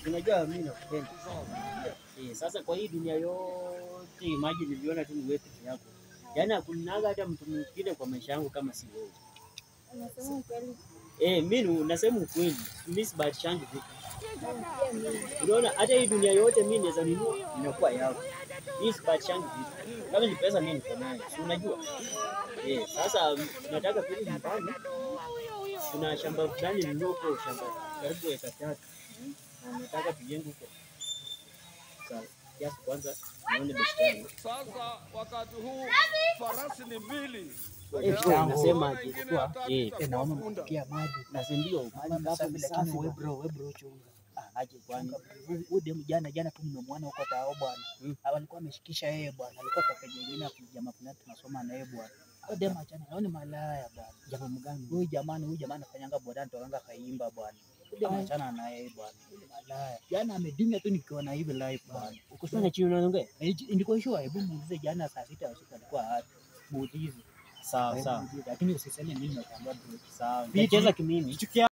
Unajua mimi nakupenda. Sasa kwa hii dunia yote imagine niliona tu ni wewe peke yako. Yaani hakunaga hata mtu mwingine kwa maisha yangu kama si wewe. Unasema ukweli? Mimi nasema ukweli. Mimi sibahatishangi vitu. Unaona hata hii dunia yote mimi naweza nunua inakuwa yako. Mimi sibahatishangi vitu. Kama ni pesa mimi niko nayo. Si unajua? Sasa nataka kurudi nyumbani. Kuna shamba fulani niloko shamba karibu eka 3. Nataka tujenge huko. Sawa. Kiasi kwanza nione best yangu. Sasa wakati huu farasi ni mbili. Nasema kwa naona mkia maji. Na ndio maji Safi, lakini safi. wewe bro chunga. Aje kwani. Huyu demu jana tu nimemwona huko tao bwana. Alikuwa ameshikisha yeye bwana. Alikuwa kwa peje nyingine ya jamaa fulani tunasoma na yeye bwana. Huyu demu achana, naona malaya bwana. Jamaa mgani? Huyu jamaa anafanyanga bwana anatoanga kaimba bwana. Huyu demu achana na yeye bwana. Huyu malaya. Jana amedinya tu nikiona hivi live bwana. Uko sana chini unaongea? Nilikuwa sure, hebu muulize jana saa 6 usiku alikuwa wapi? Muulize. Sawa sawa. Lakini usiseme mimi nakwambia bro. Sawa. Nitacheza kimimi.